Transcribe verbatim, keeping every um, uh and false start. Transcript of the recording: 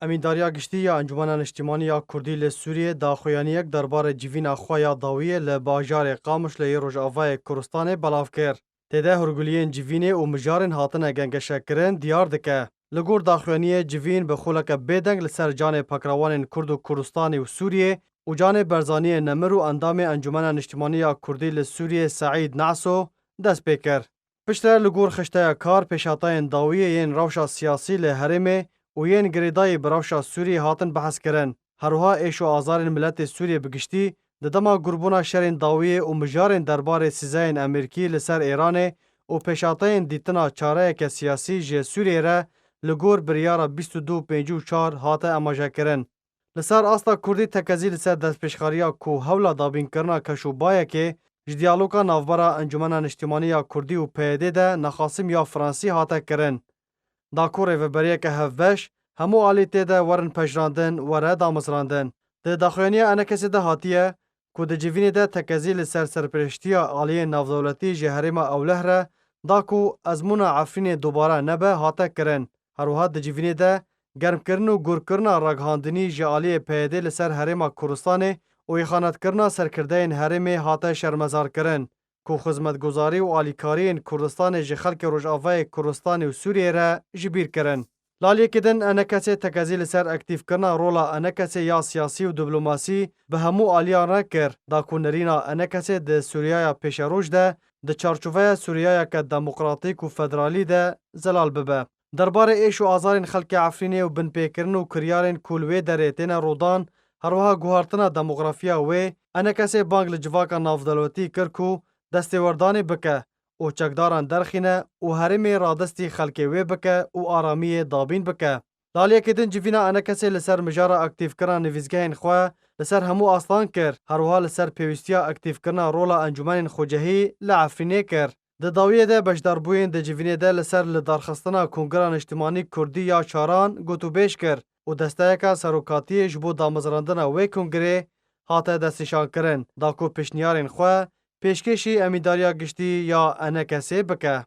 Emîndariya Giştî ya Encûmena Niştîmanî ya Kurdî li Sûriyê daxuyaniyek derbarê civîna xwe ya dawiyê li bajarê Qamişlo yê Rojavayê Kurdistanê belav kir. Tê de hûrguliyên civînê û mijarên hatine gengeşekirin diyar dike. Li gor daxuyaniyê civîn bi xuleke bêdeng li ser canê pekrawanên Kurd û Kurdistanê û Sûriyê û canê Berzaniyê Nemir û endamê Encûmena Niştîmanî ya Kurdî li Sûriyê Seîd Naso dest pê kir. Piştre li gor xişteya kar pêşhatayên dawiyê yên rewşa siyasî li herêmê û yên girêdayî bi rewşa Sûriyê hatin behs kirin. Her wiha êş û azarên miletê Sûriyê bi giştî di dema gurbûna şerên dawiyê û mijarên derbarê sîzeyên Amerîkî li ser Êranê û pêşhateyên dîtina çareyeke siyasî ji Sûriyê re li gor biryara bîst û du pêncî û çar hate amajekirin. Li ser asta Kurdî tekezî li ser destpêşxeriya ku hewla dabînkirina keşûbayekê ji diyaloga navbera Encûmena Niştîmanî ya Kurdî û P Y D de Nexasim ya Fransî hate kirin. Da ku rêveberiyeke hevbeş hemû alî tê de werin pejirandin, were damezrandin. Di daxuyaniya ENKSê de hatiye ku di civînê de tekezî li ser serpereştiya aliyên navdewletî ji herêma Ewleh re da ku ezmûna Efrînê dubare nebe hate kirin. Her wiha di civînê de germkirin û gurkirina ragihandinî ji aliyê P Y D li ser herêma Kurdistanê û îxanetkirina serkirdeyên herêmê hate şermezarkirin ku xizmetguzarî û alîkariyên Kurdistanê ji xelkê Rojavayê Kurdistanê û Sûriyê re ji bîr kirin. Li aliyekê din ENKSê tekezî li ser aktîfkirina rola ENKSê ya siyasî û diplomasî bi hemû aliyan re kir, da ku nerîna ENKSê di Sûriyaya pêşeroj de di çarçoveya Sûriyayeke demokratîk û federalî de zelal bibe. Derbarê êş û azarên xelkê Efrînê û binpêkirin û kiryarên ku li wê derê têne rûdan, her wiha guhartina demografiya wê, ENKSê bang li civaka navdewletî kir ku destêwerdanê bike û çekdaran derxîne û herêmê radestî xelkê wê bike û aramiyê dabîn bike. Li aliyekê din civîna ENKSê li ser mijara aktîfkirina nivîsgehên xwe li ser hemû astan kir, her wiha li ser pêwîstiya aktîfkirina rola encûmenên xwecehî li Efrînê kir. Di dawiyê de beşdarbûyên di civînê de li ser lidarxistina Kongreya Niştimanî Kurdî ya çaran gotûbêj kir û desteyeka serokatiyê ji bo damezrandina wê kongrê hate destnîşankirin, da ku pêşniyarên xwe pêşkêşî Emîndariya Giştî ya ENKSê bike.